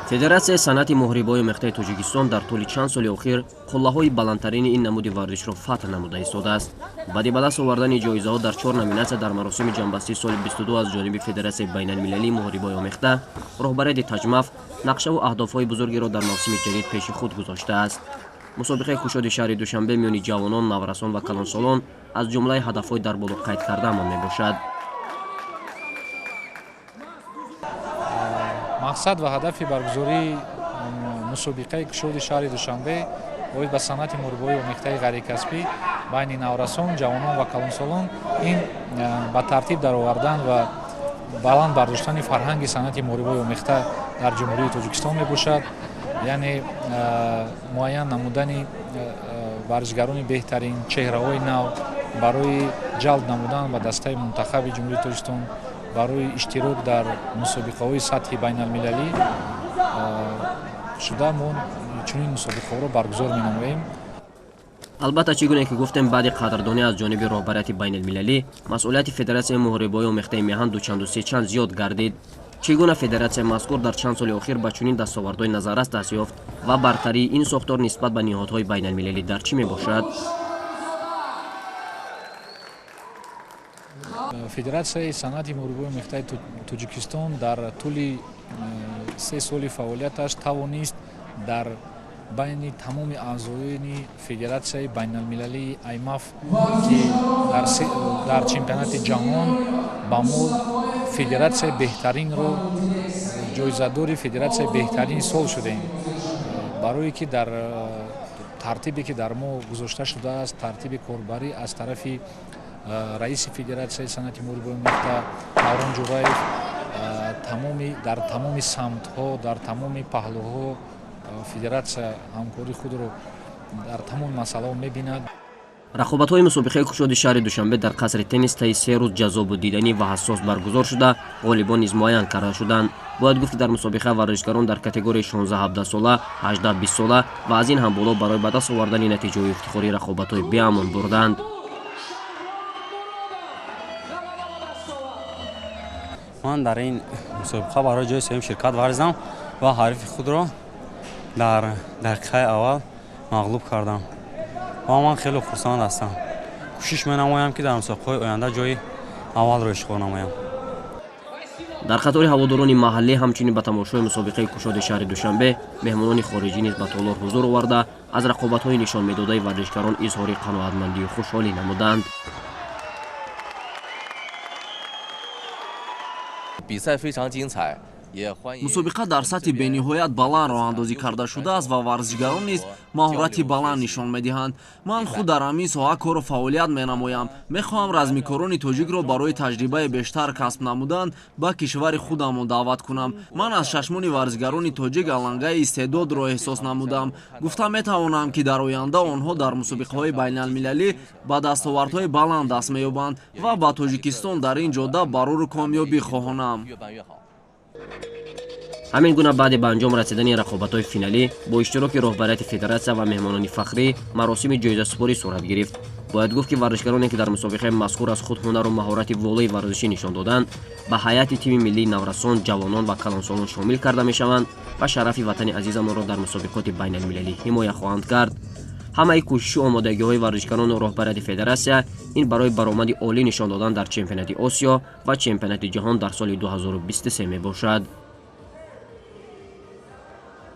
Федератсияи санъати муҳорибаҳои омехтаи Тоҷикистон дар тӯли чанд соли охир қуллаҳои баландтарини ин намуди варзишро фатҳ намуда истодааст. Баъди ба даст овардани ҷоизаҳо дар 4 номинатсия дар маросими ҷамъбастии соли 22 аз ҷониби Федератсияи байналмилалии муҳорибаҳои омехта, роҳбарияти Таҷмаф нақшаву аҳдофҳои бузургеро дар мавсими ҷадид пеши худ гузоштааст. Мусобиқаи кушоди шаҳри Душанбе миёни ҷавонон, наврасон ва калонсолон аз ҷумлаи ҳадафҳои дар боло қайд кардаамон мебошад. Мақсад ва ҳадафи баргузории мусобиқаи кушоди шаҳри Душанбе оид ба санъати муҳорибаҳои омехтаи ғайрикасбӣ байни наврасон, ҷавонон ва калонсолон ин ба тартиб даровардан ва баланд бардоштани фарҳанги санъати муҳорибаҳои омехта дар Ҷумҳурии Тоҷикистон мебошад. Яъне муайян намудани варзишгарони беҳтарин, чеҳраҳои нав барои ҷалб намудан ба дастаи мунтахаби Ҷумҳурии Тоҷикистон барои иштирок дар мусобиқаҳои сатҳи байналмилалӣ шуда мо чунин мусобиқаҳоро баргузор менамоем. Албатта, чӣ гуне ки гуфтем, баъди қадрдонӣ аз ҷониби роҳбарияти байналмилалӣ масъулияти Федератсияи муҳорибаҳои омехтаи меҳан дучанду сечанд зиёд гардид. Чӣ гуна федератсияи мазкур дар чанд соли охир ба чунин дастовардҳои назаррас даст ёфт ва бартарии ин сохтор нисбат ба ниҳодҳои байналмилалӣ дар чӣ мебошад? Федератсияи санъати муҳорибаҳои омехтаи Тоҷикистон дар тӯли 3 соли фаъолияташ тавонист дар байни тамоми аъзоёни Федератсияи байналмилалии аймаф, ки дар чемпионати ҷаҳон ба мо федератсияи беҳтаринро ҷоизадори федератсияи беҳтарини сол шудем. Барое ки дар тартибе ки дар мо гузошта шудааст, тартиби корбарӣ аз тарафи раиси Федератсияи санъати муҳорибаҳои омехта Даврон Ҷураев дар тамоми самтҳо, дар тамоми паҳлӯҳо федератсия ҳамкории худро дар тамоми масъалаҳо мебинад. Рақобатҳои мусобиқаи кушоди шаҳри Душанбе дар қасри теннис таи 3 рӯз ҷаззобу диданӣ ва ҳассос баргузор шуда, ғолибон низ муайян карда шуданд. Бояд гуфт, ки дар мусобиқа варзишгарон дар категорияи 16-17 сола, 18-20 сола ва аз ин ҳам боло барои ба даст овардани натиҷаҳои ифтихорӣ рақобатҳои беамон бурданд. Ман дар ин мусобиқа барои ҷои сеюм ширкат варзидам ва ҳарифи худро дар дақиқаи аввал мағлуб кардам ва ман хеле хурсанд ҳастам. Кӯшиш менамоям, ки дар мусобиқаҳои оянда ҷои аввалро ишғол намоям. Дар қатори ҳаводорони маҳаллӣ ҳамчунин ба тамошои мусобиқаи кушоди шаҳри Душанбе меҳмонони хориҷӣ низ ба толор ҳузур оварда, аз рақобатҳои нишон медодаи варзишгарон изҳори қаноатмандию хушҳолӣ намуданд. Мусобиқа дар сатҳи бениҳоят баланд роҳандозӣ карда шудааст ва варзишгарон низ маҳорати баланд нишон медиҳанд. Ман худ дар ҳамин соҳа кору фаъолият менамоям. Мехоҳам размикорони тоҷикро барои таҷрибаи бештар касб намудан ба кишвари худамон даъват кунам. Ман аз чашмони варзишгарони тоҷик алангаи истеъдодро эҳсос намудам. Гуфта метавонам, ки дар оянда онҳо дар мусобиқаҳои байналмилалӣ ба дастовардҳои баланд даст меёбанд ва ба Тоҷикистон дар ин ҷода барору комёбӣ хоҳонам. Ҳамин гуна баъди ба анҷом расидани рақобатҳои финалӣ бо иштироки роҳбарияти федератсия ва меҳмонони фахрӣ маросими ҷоизасупорӣ сурат гирифт. Бояд гуфт, ки варзишгароне ки дар мусобиқаи мазкур аз худ ҳунару маҳорати волои варзишӣ нишон доданд, ба ҳайати тими миллии наврасон, ҷавонон ва калонсолон шомил карда мешаванд ва шарафи ватани азизамонро дар мусобиқоти байналмилалӣ ҳимоя хоҳанд кард. Ҳамаи кӯшишу омодагиҳои варзишгарону роҳбарияти федератсия ин барои баромади олӣ нишон додан дар чемпионати Осиё ва чемпионати ҷаҳон дар соли 2023 мебошад.